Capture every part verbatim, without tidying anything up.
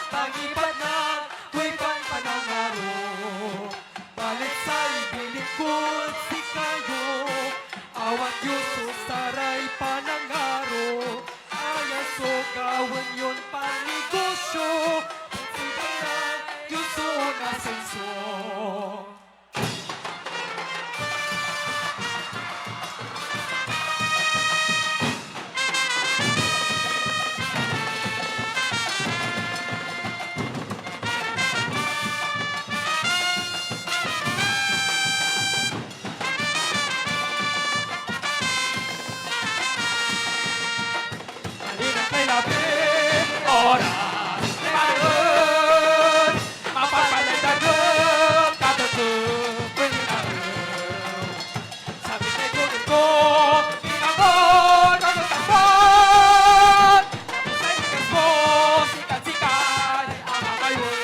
Pangipat na, ko'y pang panangaro. Balik sa'y bilingkod si kayo. Awat Diyos o saray panangaro. Ayaso gawon yon panegosyo. Pagsigang na, Diyos o nasenso. Halina kay labing oras, limangon, mapagpalindagon, katutong pwede na. Sabi kay Gulong ko, limangon, katutong pon. Sa ikas mo, sikat-sikat, ang mamayon.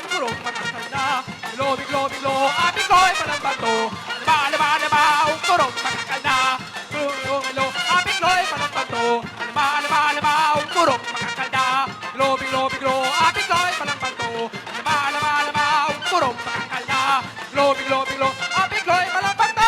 Kurong matakal na, lobi, lobi, lo, apikoy, palambato. Alaba, alaba, alaba, ang kurong matakal na. Kurong, lo, apikoy, palambato. Alaba, alaba, alaba, ang kurong matakal na. Lobi, lobi, lo, apikoy, palambato. Alaba, alaba, alaba, ang kurong matakal na. Lobi, lobi, lo, apikoy, palambato.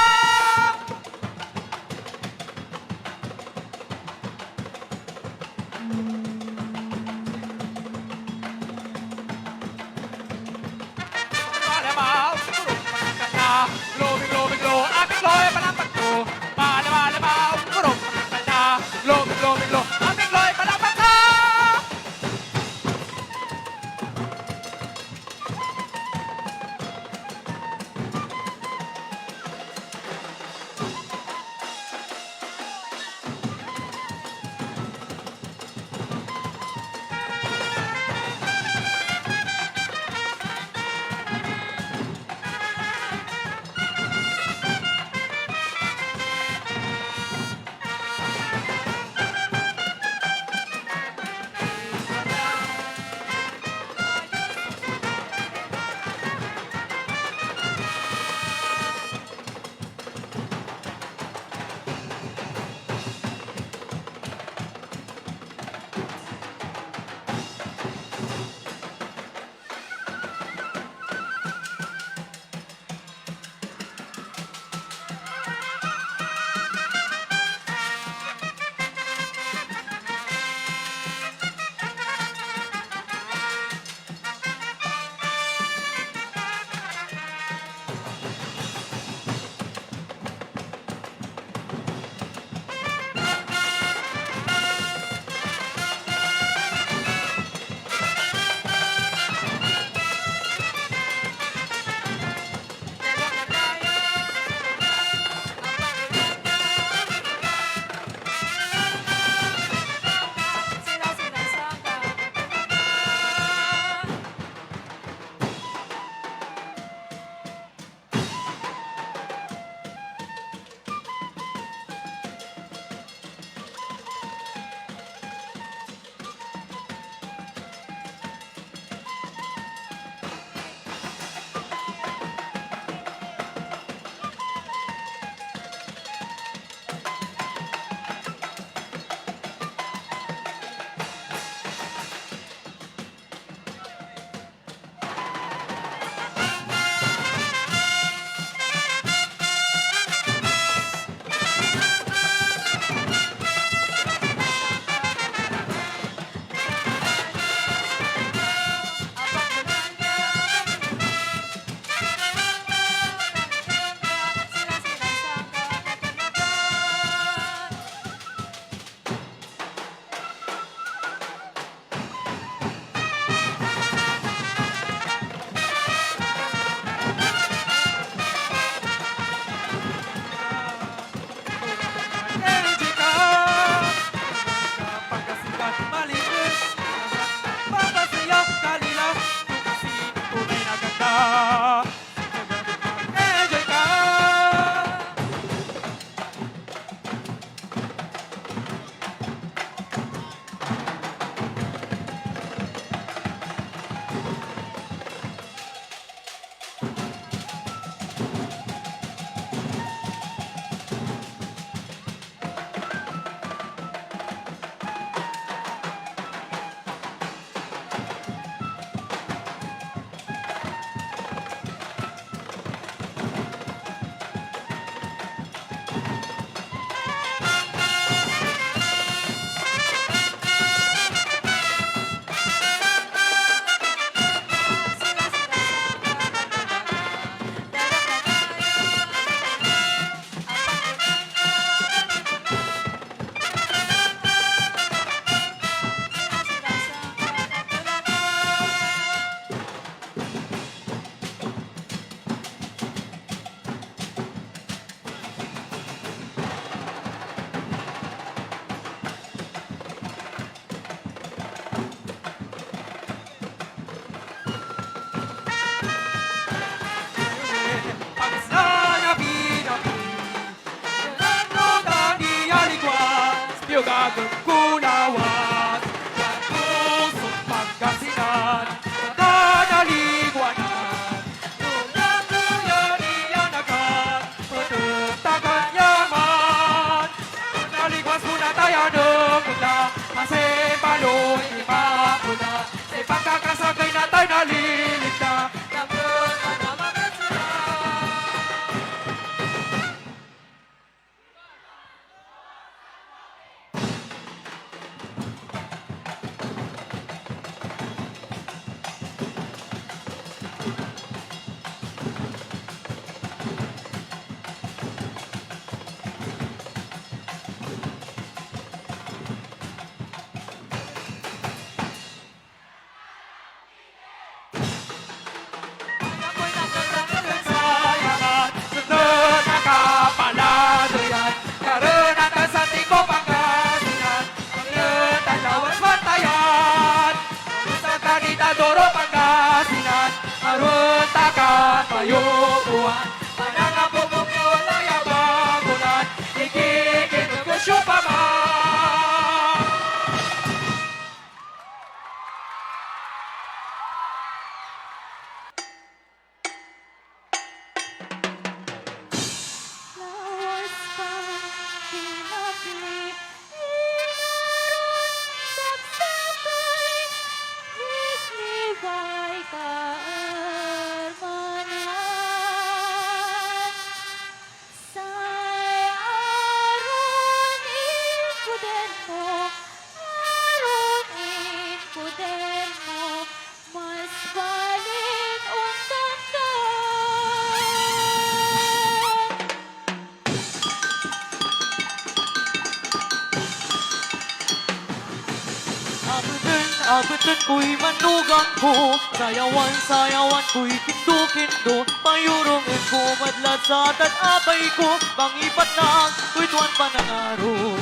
Abuton ko'y manugang ko, sayawan, sayawan ko'y kindo-kindo, payurungon ko madlat sa tan-abay ko, pangipat na ko'y tuwan panangaro.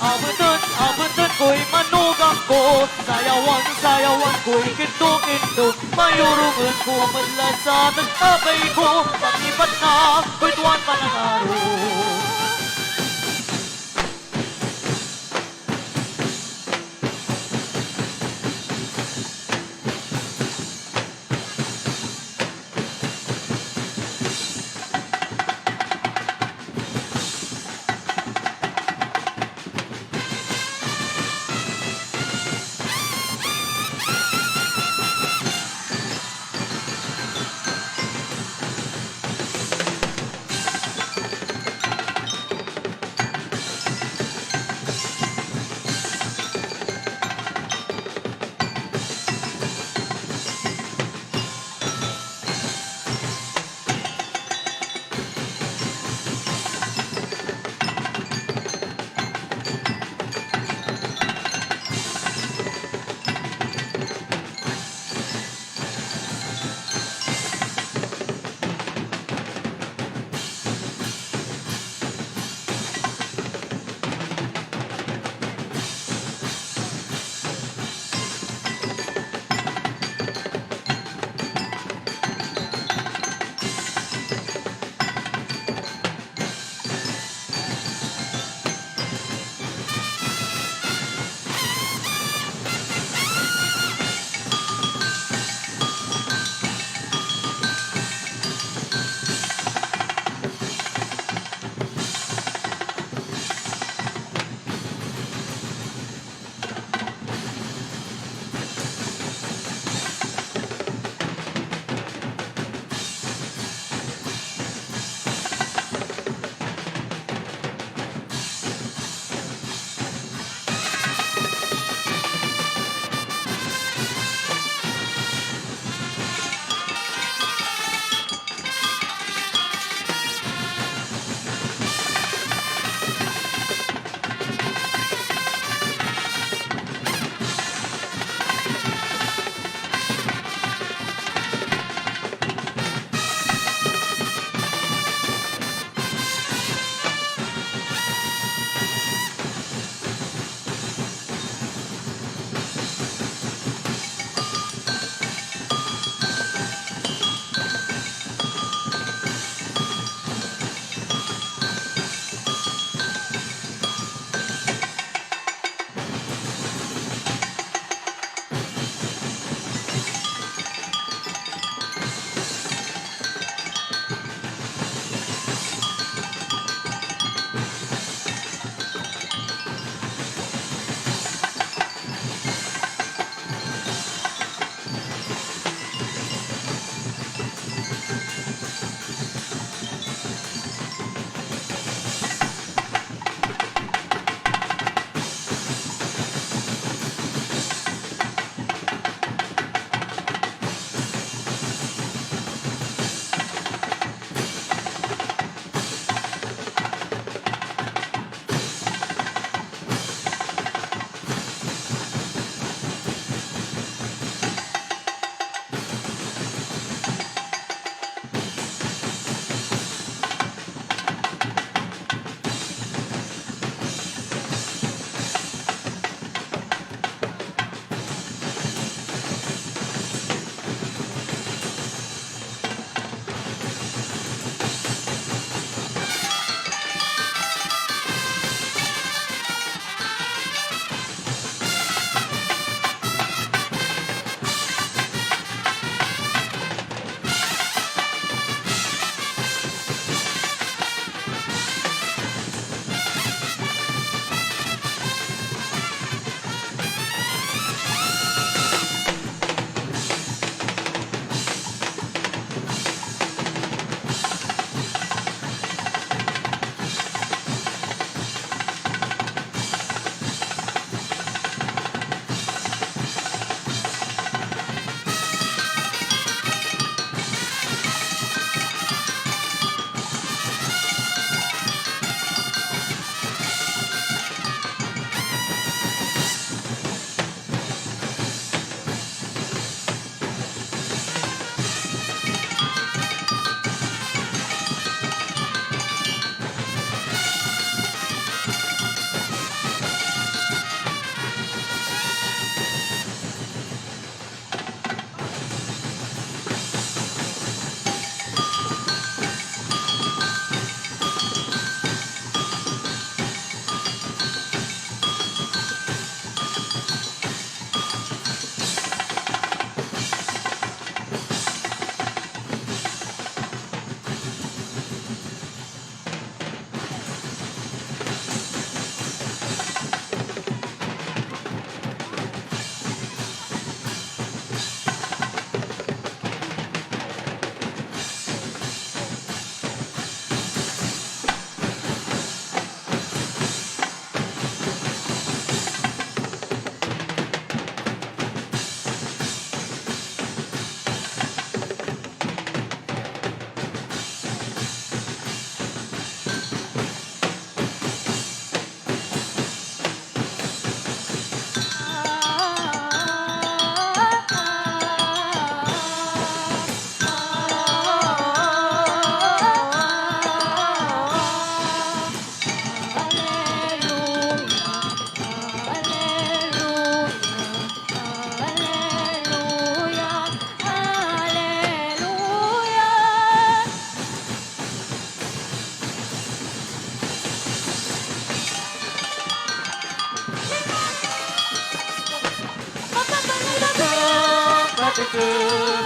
Abuton, abuton ko'y manugang ko, sayawan, sayawan ko'y kindo-kindo, payurungon ko madlat sa tan-abay ko, pangipat na ko'y tuwan panangaro.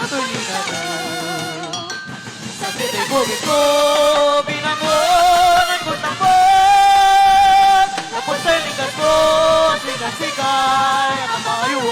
Sa bibig ko, binangon ang kutambag. Tapos sa likas ko, sigasigay ang maayo.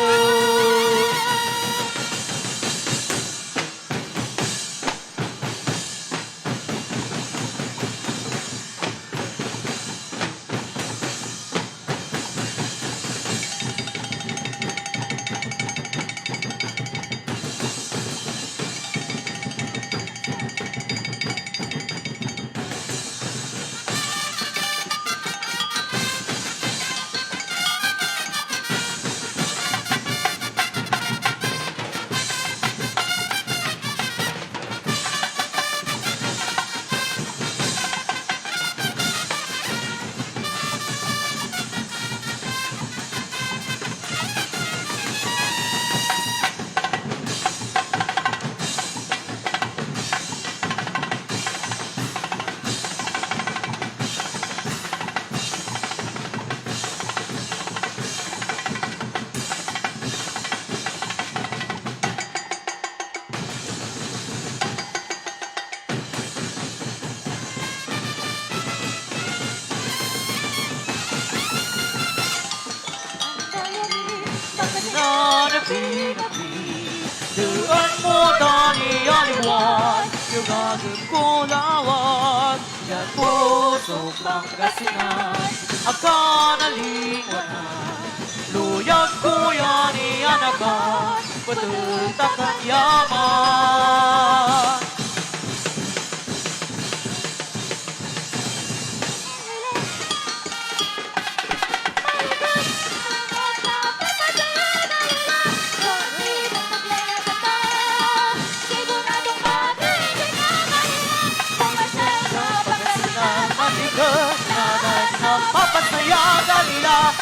Nanabi-nabi, duan mo tani aliwan, yung agim ko lawas, yan puso Pangasinan, ang kanalingwanan, luyag ko yan ianakan, patultakan yaman. Papasaya ka nila.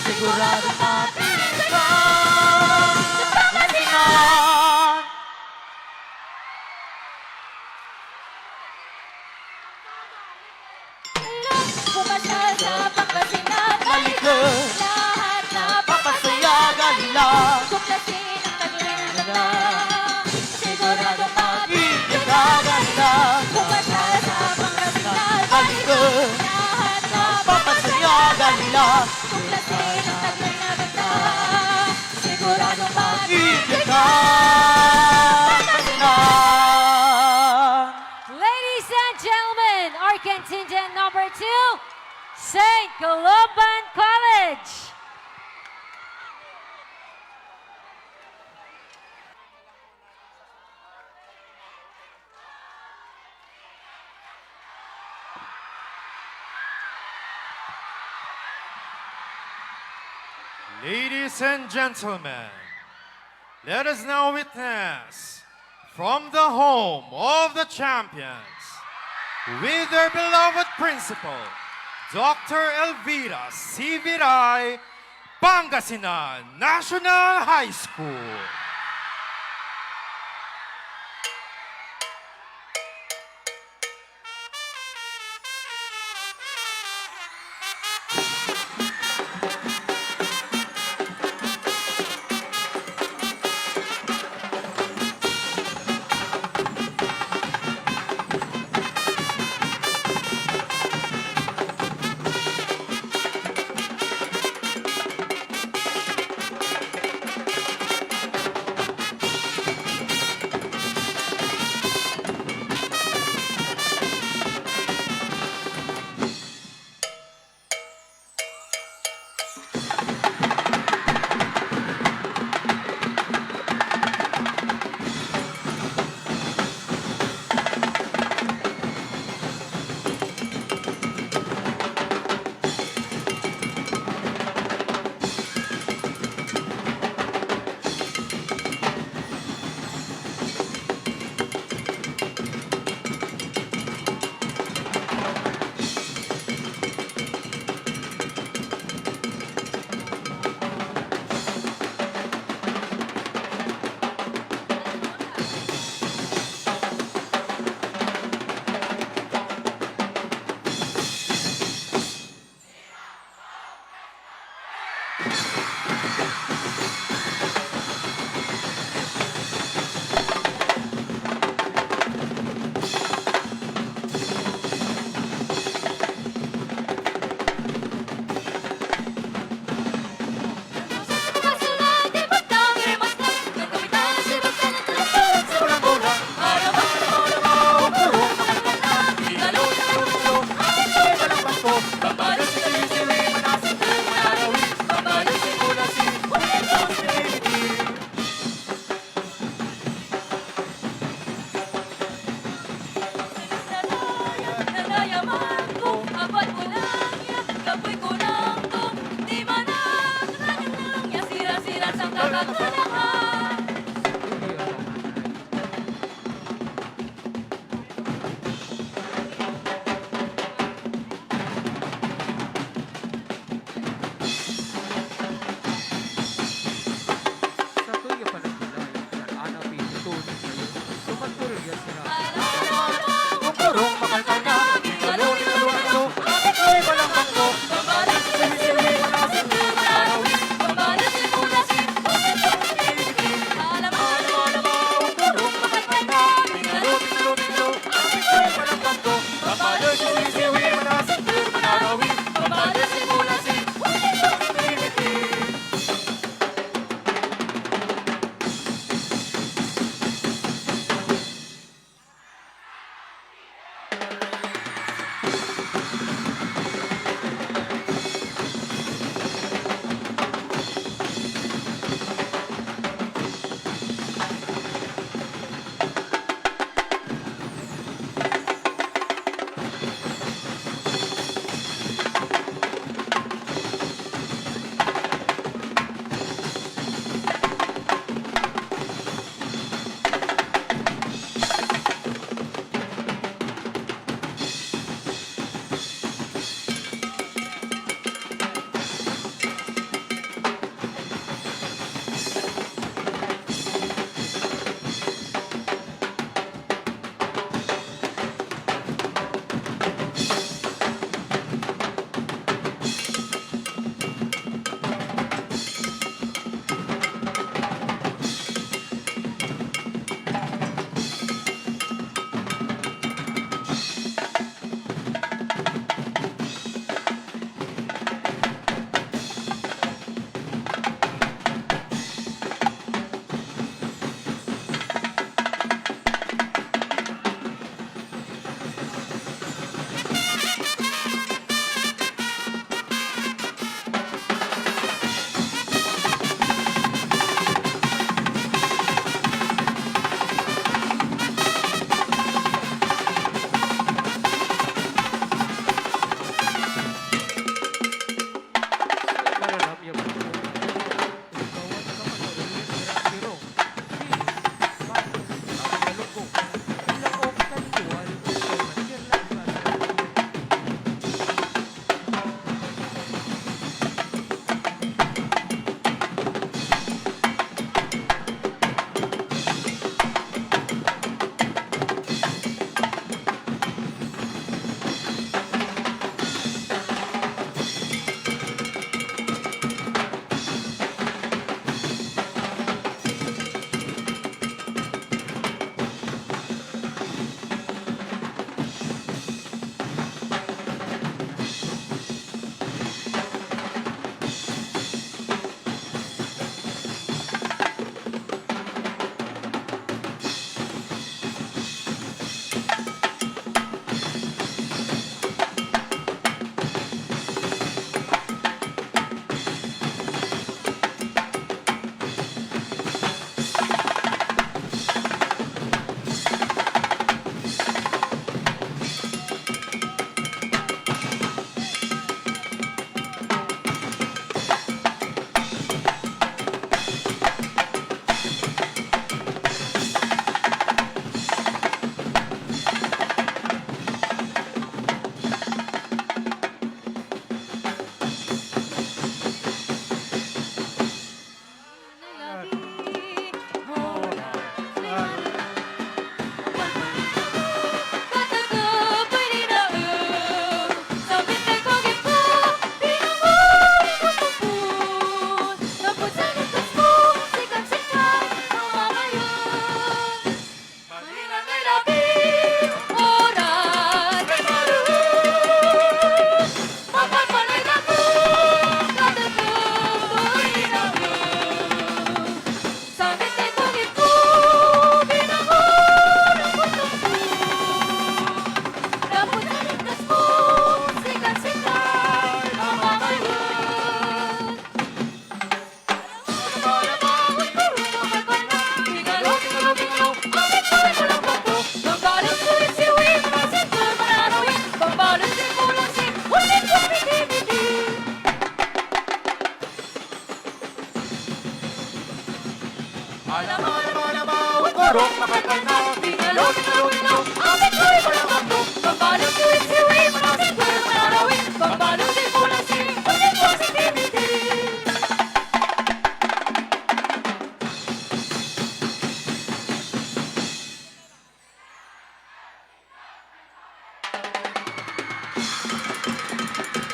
Sigurado mapili ka. Pangasinan. Pumasal sa Pangasinan, balik ka. Lahat na papasaya ka nila. Tuklasin ang kanilang ganda. Sigurado mapili ka ganda. Pumasal sa Pangasinan, balik ka. Lahat na papasaya ka nila. Tuklasin ang taglay na ganda. Sigurado mapili ka. Ladies and gentlemen, our contingent number two, Saint Columban College. Ladies and gentlemen, let us now witness from the home of the champions, with their beloved principal, Doctor Elvira C. Viray, Pangasinan National High School.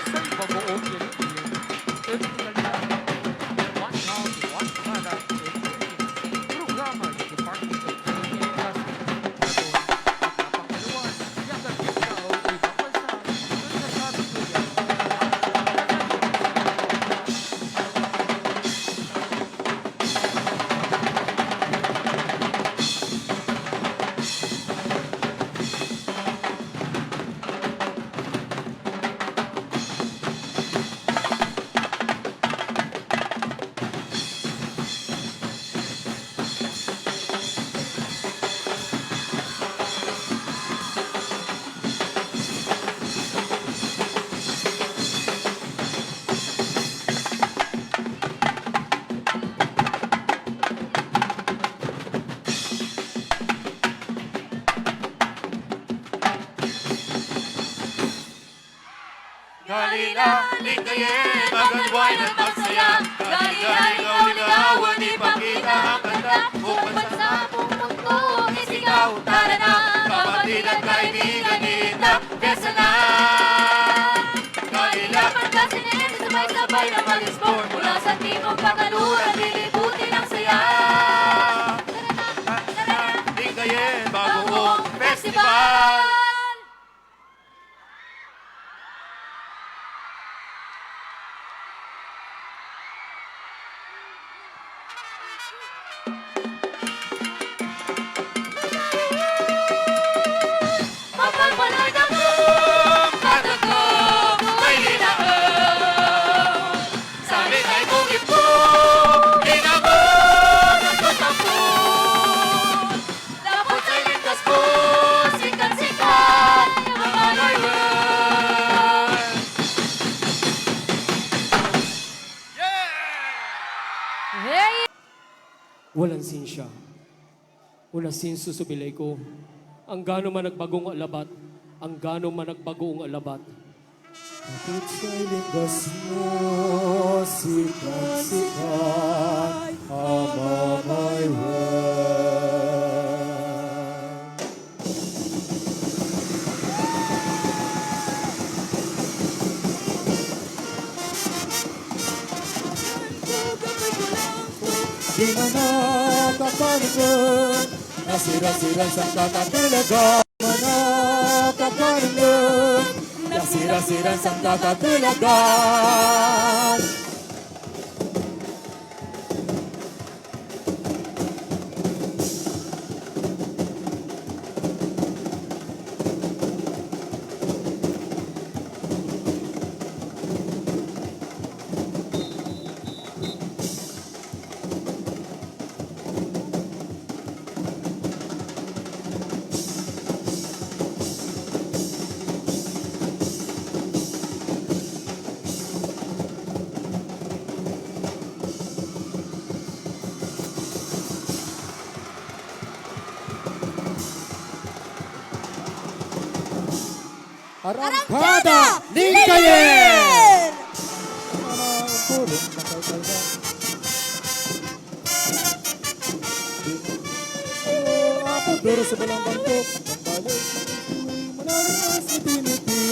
Sa iba mo, okay. Every kalidad. One house, one product, everything. Programa ng Department of Trade and Industry. At napakaluwas, yakan ikaw, ibang bansa, nagsasabi ko yan. Galila, likayin, mag-unwind at magsaya. Galila, ligaw-ligawan, ipakita ang ganda. Buong bansa, buong mundo, isigaw, tara na. Kapatid at kaibigan, iinda, piyesta na. Galila, Pangasinan, sabay-sabay na mag-explore. Mula sa timog, pagkaluran, lilibutin ang saya. Tara na, tara na, likayin, bagong festival. Mapalpalay na kung katatlo kay Lila. Sa mitay kong ipo, inabot ang pagtapos. Lapot sa ining kaspo, sikat-sikat ang Alay World. Hey! Walang sinsya. Wala sinso sa bilay ko. Ang gano man nagbago nga alabat, ang gano man nagbago nga alabat. Kapit sa ining kaspo, sikat-sikat ang Alay World. Di man nakakalimot, nasira-siran sang kakatulagan. Di man nakakalimot, nasira-siran sang kakatulagan. Arangkada Likayen! Pero sa balang bangko, ang balik, manalo na si Trinity.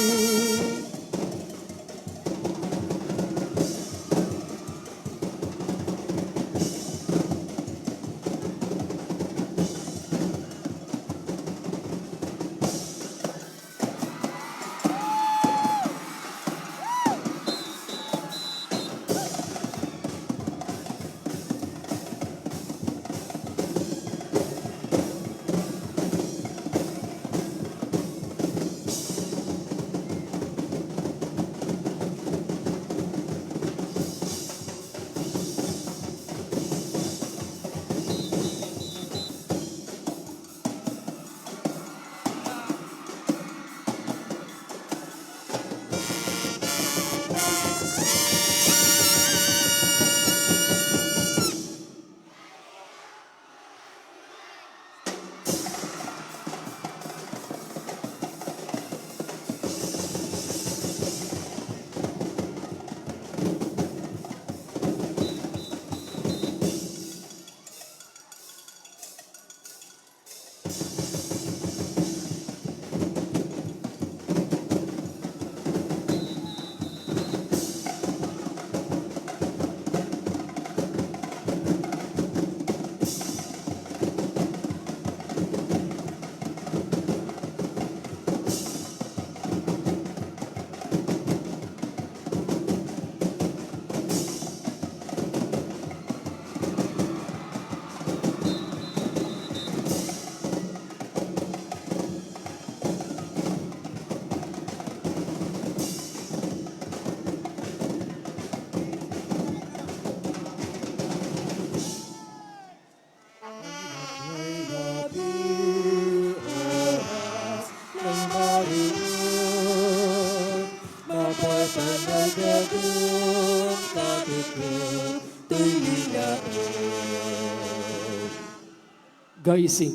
Gaising,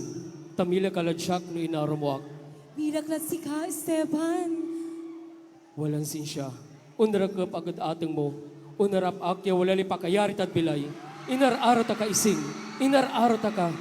tamila ka ladyak no inaro mo ak. Milaklat si ka, Esteban. Walang sinsya. Unra ka pagad-ateng mo. Unarap akya wala li pakayari tadbilay. Inar-aro ta ka ising. Inar-aro ta ka.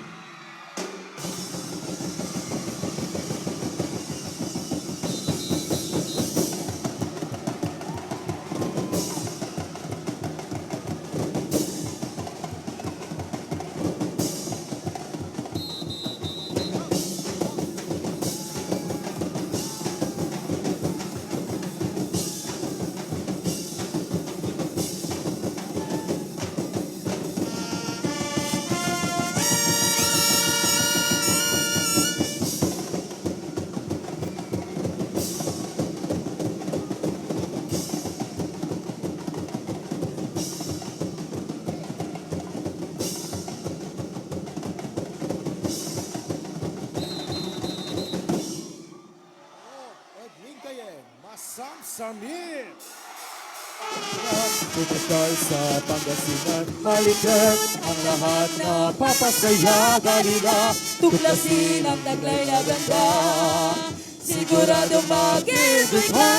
Edwin Kaye, masamsami. Superstar sa Pangasinan, malikot ang lahat na papasaya, galila, tuklasin ang taglay na ganda. Siguradong mag-enjoy ka.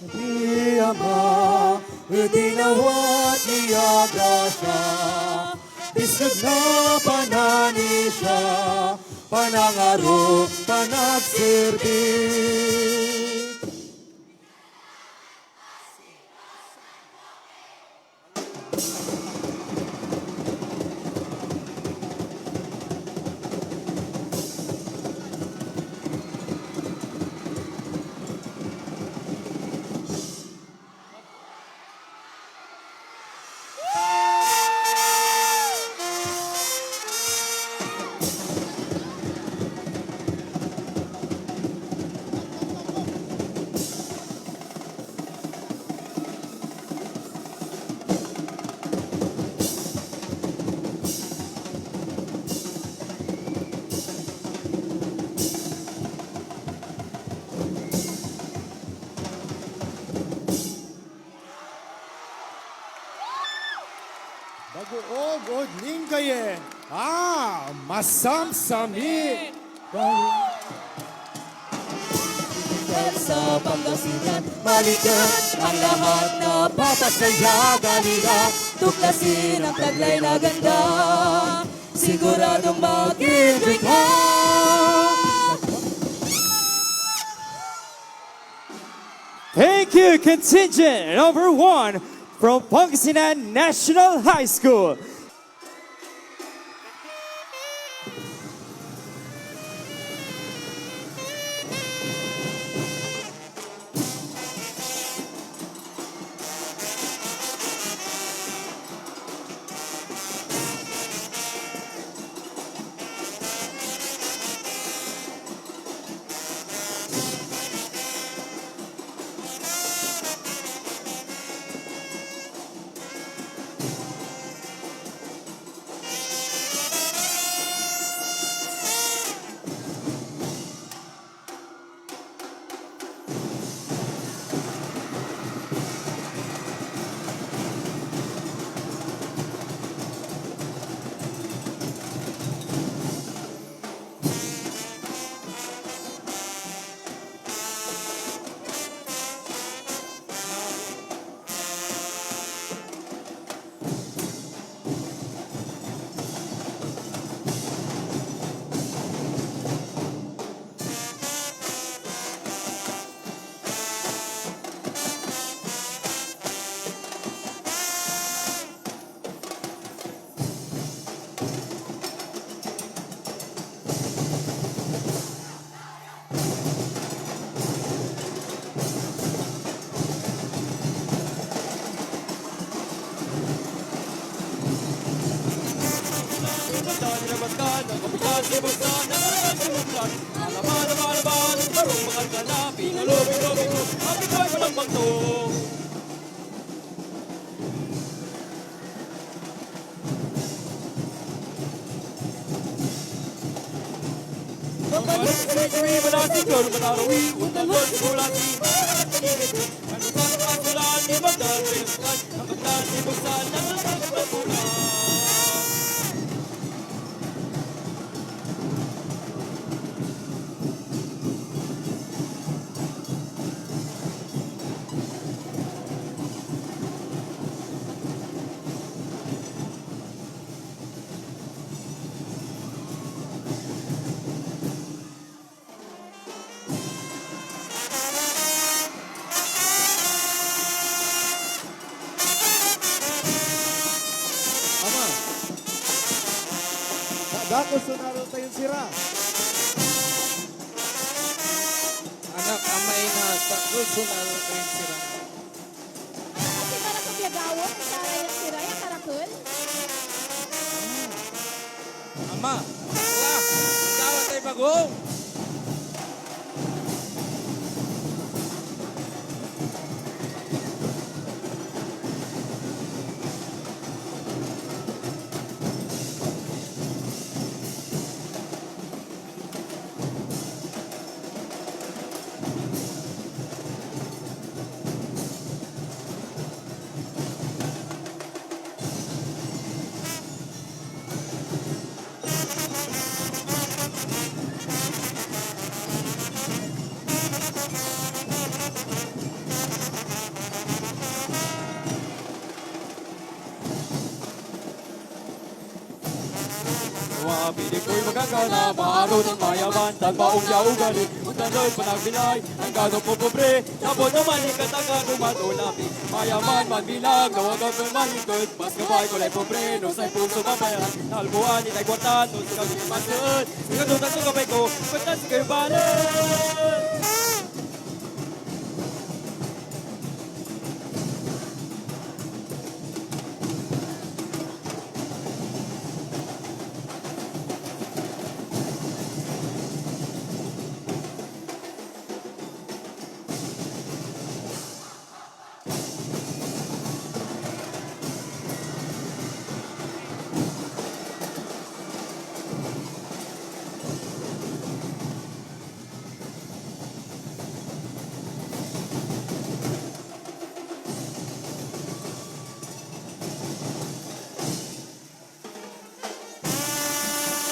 Ti Ama, itinawat niya grasya, biskag napanani siya, panangaro, panagserbi. Baguog, Odling Kaye. Ah, masamsami. Sa Pangasinan, malikot ang lahat, napapasaya, galila, tuklasin ang taglay na ganda. Siguradong mag-enjoy ka. Thank you, contingent number one from Pangasinan National High School. Kapitan, sibog sa nagkakasibuglan. Alaban, alaban, alaban, barong makagana, pinalubig-lubig ko, ang ikaw ay malambang to. Mabalik sa kami, wala si Gor, wala rawi, wala si Gor, wala si Gor. Ano sa mga sulat, di magdalagay ang sulat, ang pagdalagay mo sa nagkakasibuglan. Ama, dako sa naroon tayo sira. Anak, amay na, dako sa naroon tayo sira. Kasi para sa piyagawon, ang saray ang siray, ang karakol. Ama, wala. Ikaw atay bagong. Wa, piling ko'y magagana, maaron ang mayaman, tagbaong ya ugali, undanol panagbilay, ang gado po pobre, tapos naman ikataga, gumato labi, mayaman man bilang, nawag ang tumalikod, mas kabay ko lay pobre, no sa puso kapayan, nalbuan, itay kwarta, no sa kami masun, ikatutan ko kabay ko, kwarta si kayo balan.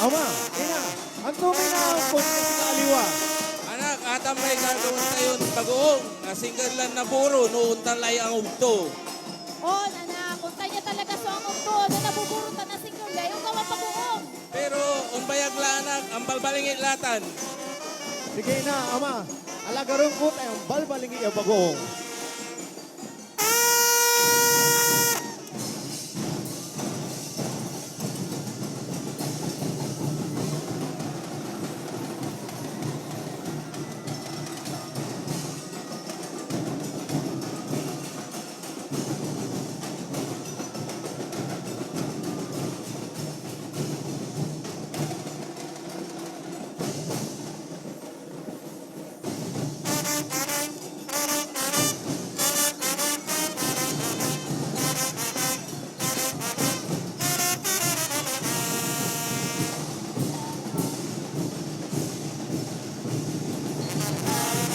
Ama, ina, anto may naangkon ka sa kaaliwa? Anak, atan may gagawin tayo bagoong, nasinggalan na buro, noon talay ang ugto. On, anak, kung tayo talaga so ang ugto, na nabuburo ta na singgalan, yung gawa bagoong. Pero, ang bayag la, anak, ang balbalingi latan. Sige na, ama, alagaron ko tayo ang balbalingi ang bagoong.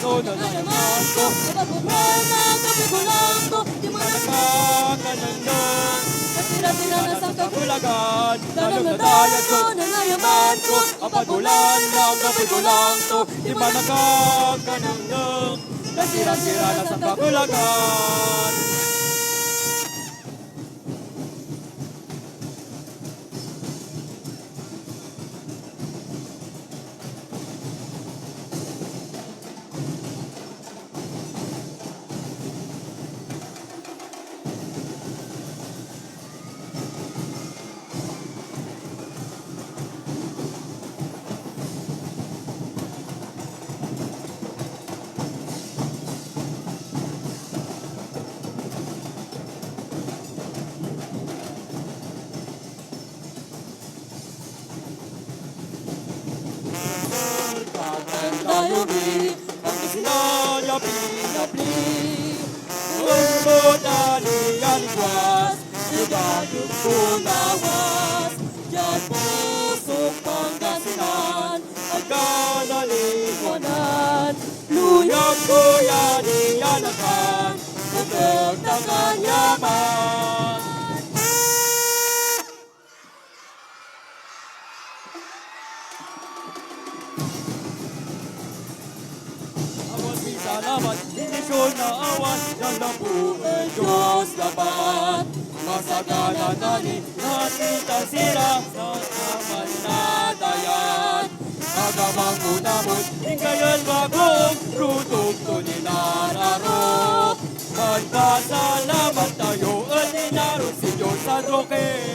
So, na naman ko, naman na kapigulang ko, di man nakakanandong. Kasira-sira na sa kabulagan, tanong na dayat ko, nanayaman ko, ang pagulan lang kapigulang ko, di man nakakanandong. Nasira-sira na sa kabulagan. Pinabli, ang muna niya ligwas, ibanog ko lawas, diyan pusok Pangasinan, ang kanaliwanan. Luyag ko yan iyanakan, ang nagtaganyaman. Awan di salamat, bendisyon na awan, yan lang po ang Diyos dapat. Masagana tani, nakita sila sa kapanatayan. Agamang unamon, hingayon bagong, rutok to ni nararo. Magpasalamat tayo, at inaro si Diyos sa Roque.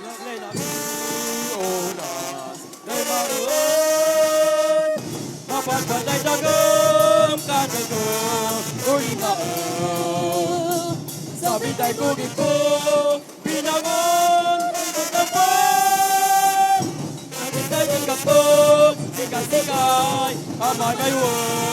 Naglay na mi oras, kay maroon, mapagpatay dagom ka na ko, uy na, sabi tayo ko gipong, pinangon, ang kapong, ang kapong, sikay-sikay, amay may one.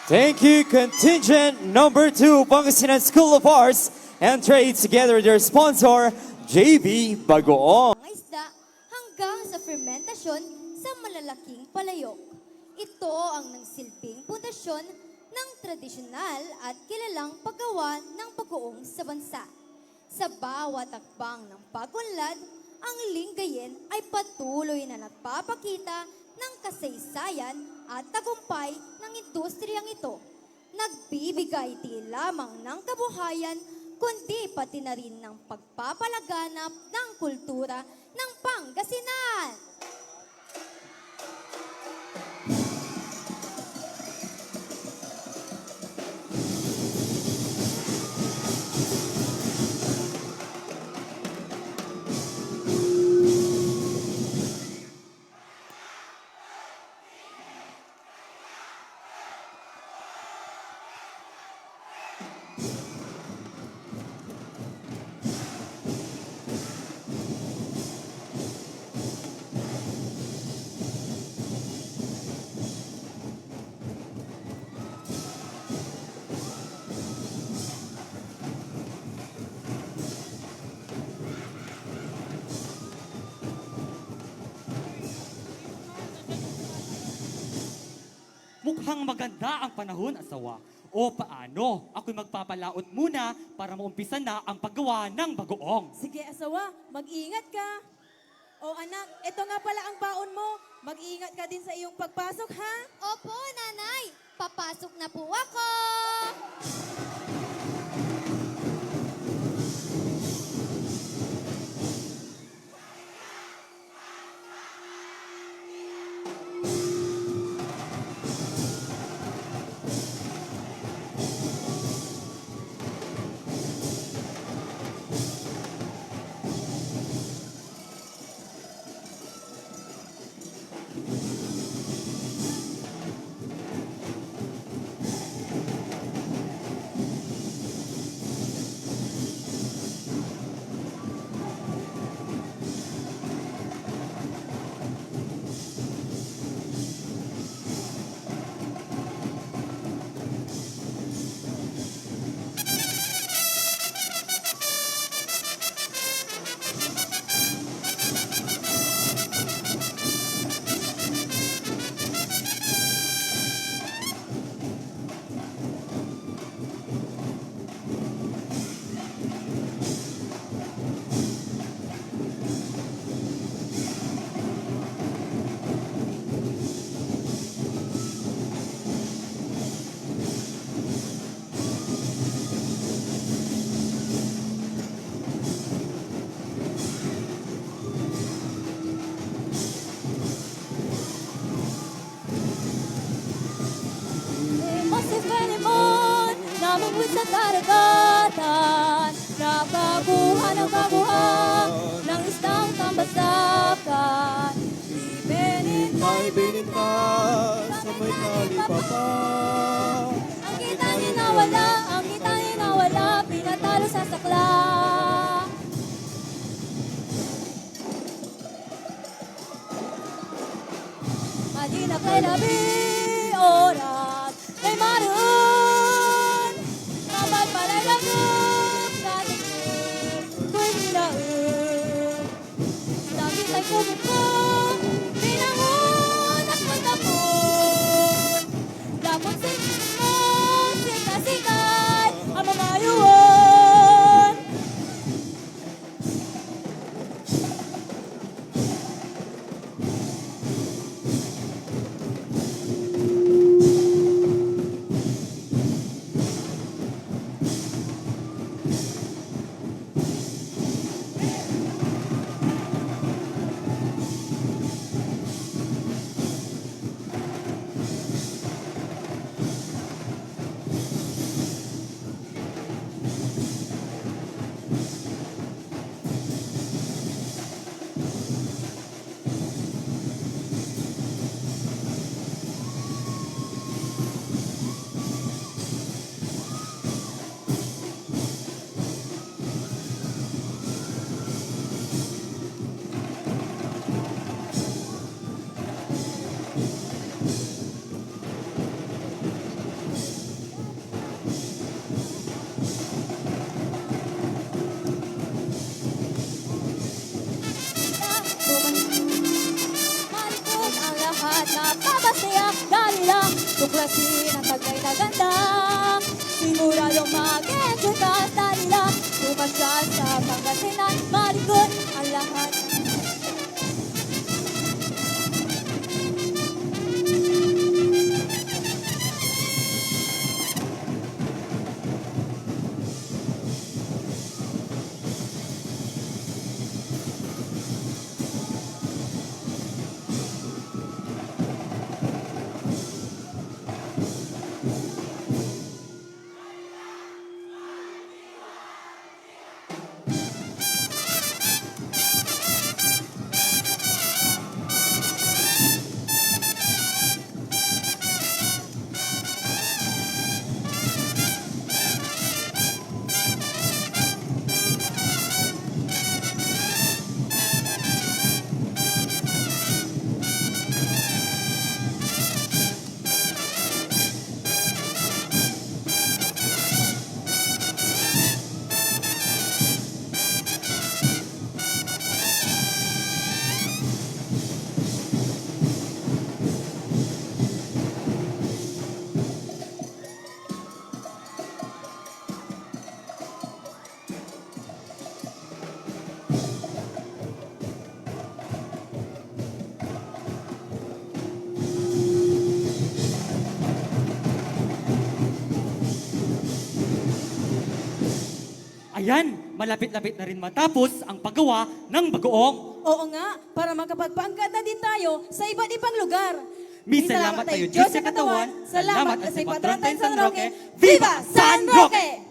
Thank you, contingent number two, Pangasinan School of Arts and Trade, together with their sponsor, J B Bagoong. Mga isda hanggang sa fermentasyon sa malalaking palayok. Ito ang nagsilbing pundasyon ng tradisyonal at kilalang paggawa ng bagoong sa bansa. Sa bawat hakbang ng pag-unlad, ang Lingayen ay patuloy na nagpapakita ng kasaysayan at tagumpay ng industriyang ito. Nagbibigay di lamang ng kabuhayan, kundi pati na rin ng pagpapalaganap ng kultura ng Pangasinan. Mukhang maganda ang panahon, asawa. O paano? Ako'y magpapalaot muna para maumpisa na ang paggawa ng bagoong. Sige, asawa. Mag-ingat ka. O anak, ito nga pala ang baon mo. Mag-ingat ka din sa iyong pagpasok, ha? Opo, nanay. Papasok na po ako. Sa karagatan, nakakuha ng kabuhan ng isdang tambasakan. Ibinenta, ibinenta sa may talipapa. Ang kita niya nawala, ang kita niya nawala, pinatalo sa sakla. Madina kay labi oras kay maroon. Mabay pala gagawin sa tingin ko'y hinaon. Sabi kay kubot ko, pinangon at magkapon. Lapot sa mo, sika-sikay, ang mamayuon. Malikot ang lahat, napabasaya, dali lang. Tuklasin ang taglay na ganda. Siguradong mag-enjoy ka, dali lang. Pumasyal sa Pangasinan, malikot ang lahat. Ayan, malapit-lapit na rin matapos ang paggawa ng bagoong. Oo nga, para makapagpaangkat na din tayo sa iba't ibang lugar. May salamat tayo, Diyos sa katawan. Salamat sa patron tayong San Roque. Viva San Roque!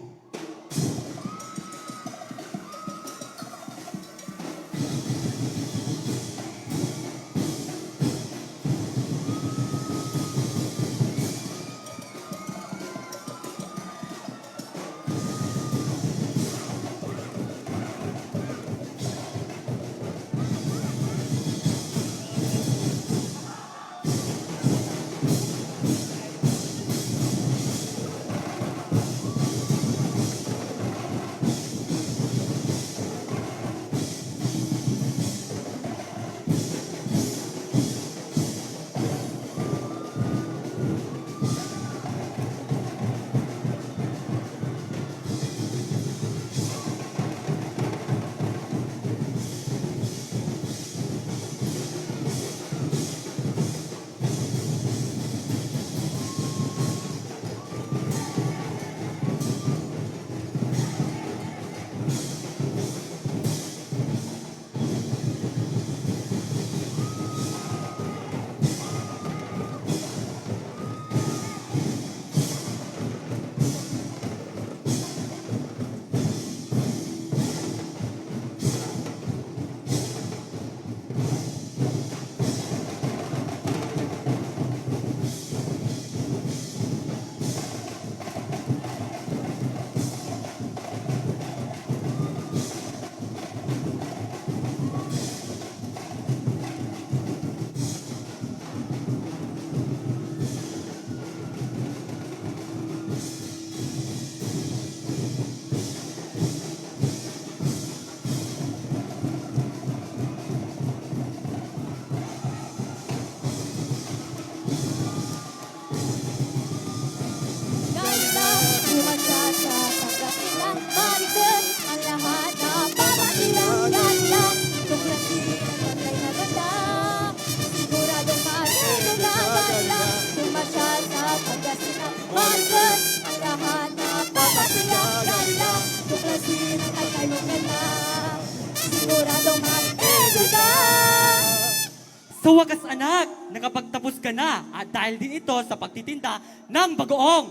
Sa wakas, anak, nakapagtapos ka na, at dahil din ito sa pagtitinda ng bagoong.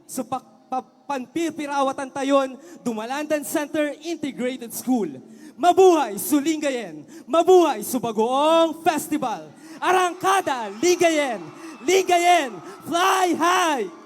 Sa pak-, pa-, panpirpirawat ang tayon, Dumalandan Center Integrated School. Mabuhay Sulingayen! Mabuhay Subagoong Festival! Arangkada, Lingayen! Lingayen, fly high!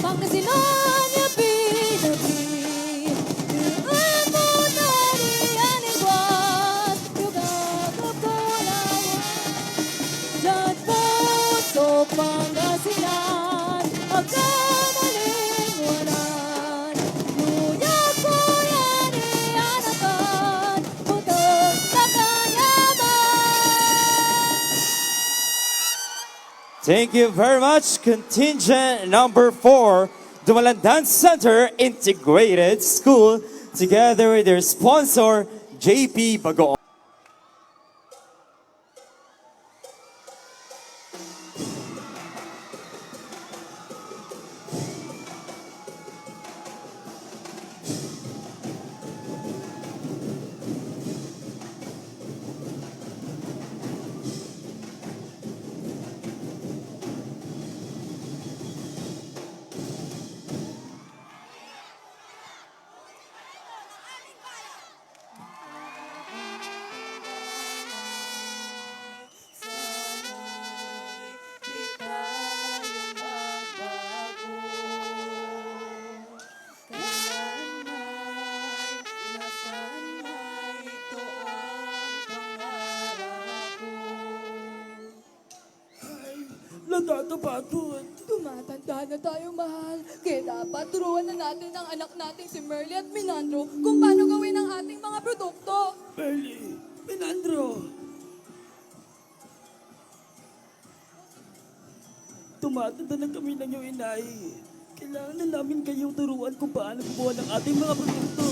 Pangasinan niya pinati, di ay mo tari anigwas, yuga ko kulawan. Diyan po sa Pangasinan, magkamalingwanan, luya ko yan ianakan, butang sa kayaman. Thank you very much, contingent number four, Dumalandan Center Integrated School, together with their sponsor, J P Bagoong. Ay, nagkakapagod. Tumatanda na tayo, mahal. Kaya dapat turuan na natin ang anak nating si Merly at Minandro kung paano gawin ang ating mga produkto. Merly, Minandro. Tumatanda na kami ng iyong inay. Kailangan na namin kayong turuan kung paano gumawa ng ating mga produkto.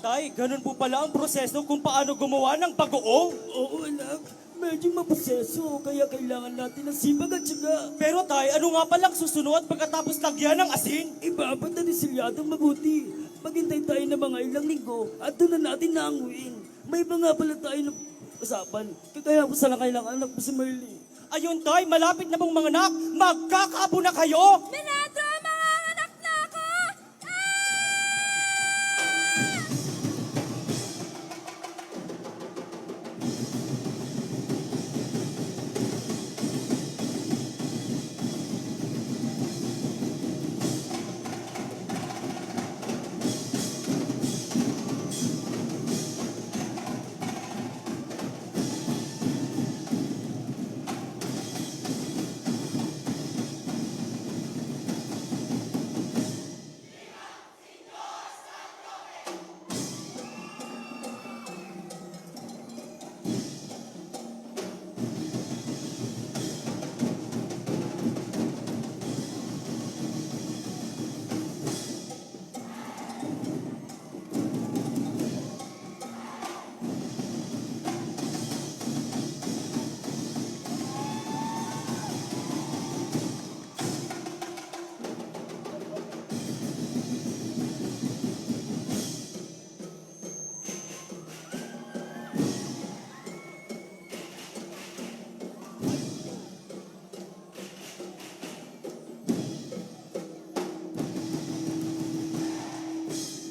Tay, ganun po pala ang proseso kung paano gumawa ng bagoong? Oo, anak. Medyo maproseso, kaya kailangan natin ng sipag at tiyaga. Pero, Tay, ano nga palang susunod pagkatapos lagyan ng asin? Ibabad na ni Silyadong mabuti. Maghintay tayo ng mga ilang linggo at doon na natin naanguin. May iba nga pala tayo na usapan. Kaya ko sana kailangan, anak mo si Marley. Ayun, Tay, malapit na pong manganak. Magkakapo na kayo! Milagro, manganganak na ako! Ah!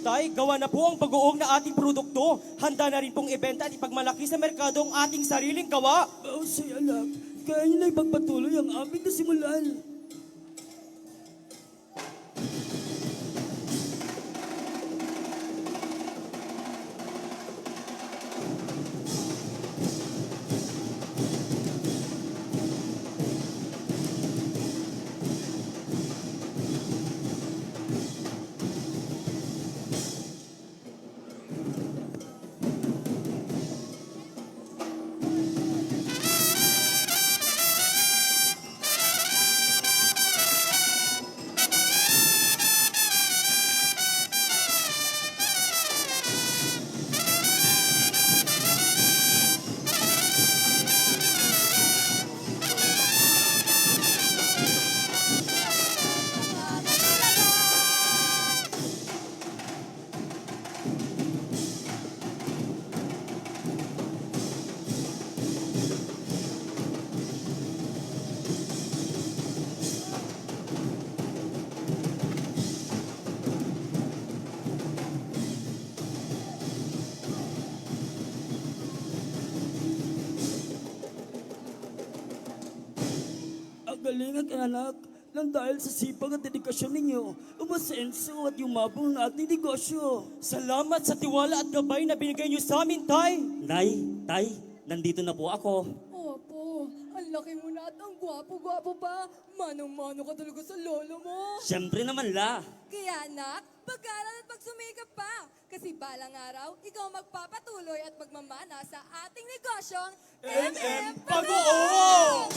Tay, gawa na po ang bagoong na ating produkto. Handa na rin pong ibenta at ipagmalaki sa merkado ang ating sariling gawa. Mahusay, anak. Kaya niyo na ipagpatuloy ang aming nasimulan. Ang galing, anak. Nang dahil sa sipag at dedikasyon ninyo, umasenso at yumabong ang ating negosyo. Salamat sa tiwala at gabay na binigay niyo sa amin, Tay. Nay, Tay, nandito na po ako. Opo, ang laki mo na at ang gwapo-gwapo pa. Manang-mano ka talaga sa lolo mo. Siyempre naman, La. Kaya, anak, pag-aral at pagsumikap pa. Kasi balang araw, ikaw magpapatuloy at magmamana sa ating negosyong M M Bagoong!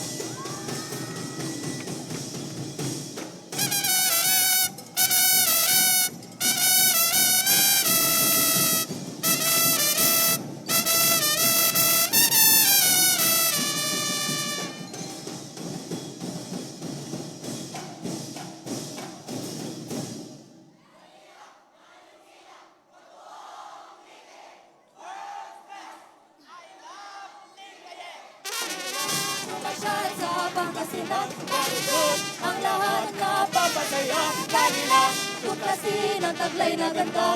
Pumasyal sa Pangasinan, ganito ang lahat napapasaya. Kanilang tuklasin ang taglay na ganda,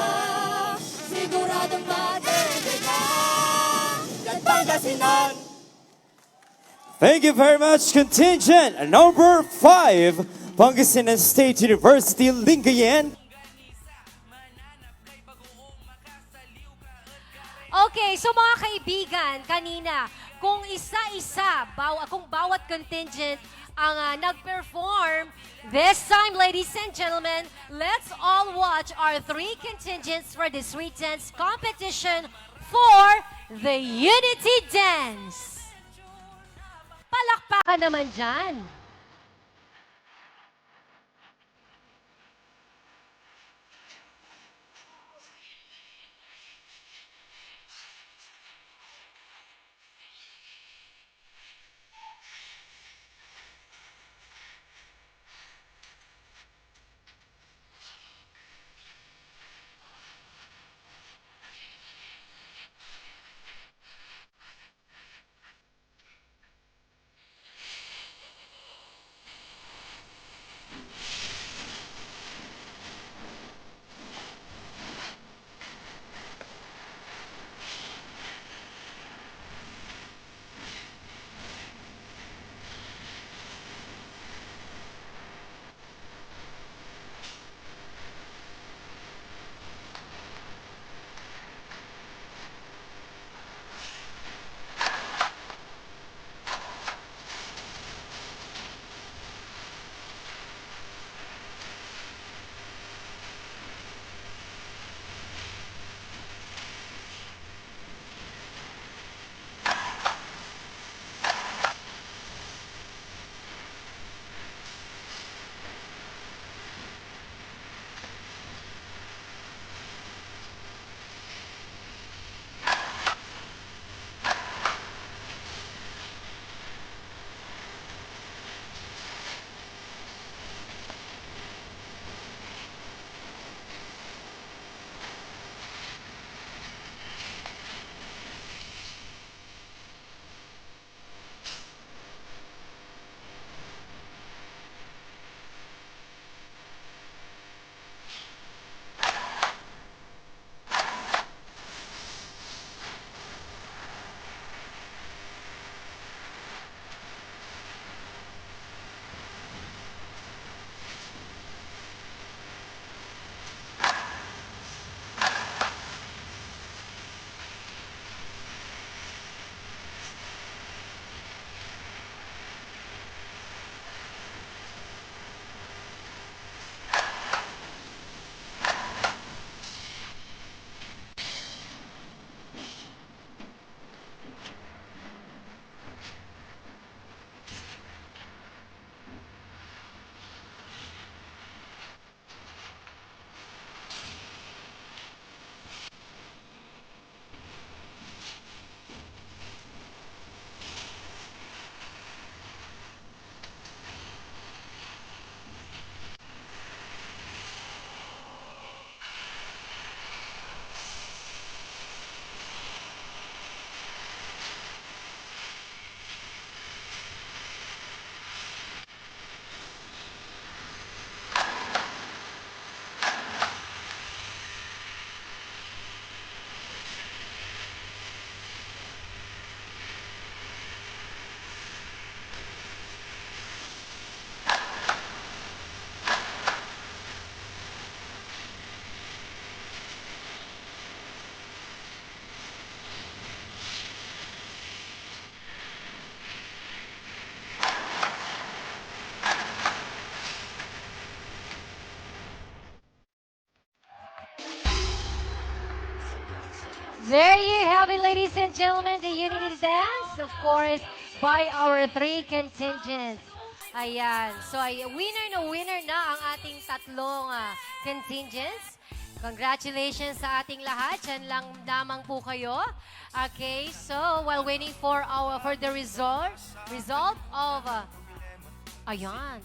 siguradong matindi ka. At Pangasinan. Thank you very much, contingent number five, Pangasinan State University, Lingayen. Okay, so mga kaibigan, kanina, kung isa-isa, baw-, kung bawat contingent ang, ah, nag-perform, this time, ladies and gentlemen, let's all watch our three contingents for this weekend's competition for the Unity Dance. Palakpakan naman dyan. There you have it, ladies and gentlemen, the unity dance, of course, by our three contingents. Ayan. So, ay, winner na winner na ang ating tatlong ah, contingents. Congratulations sa ating lahat. Diyan lang lamang po kayo. Okay, so while waiting for our for the result result of uh, ayan,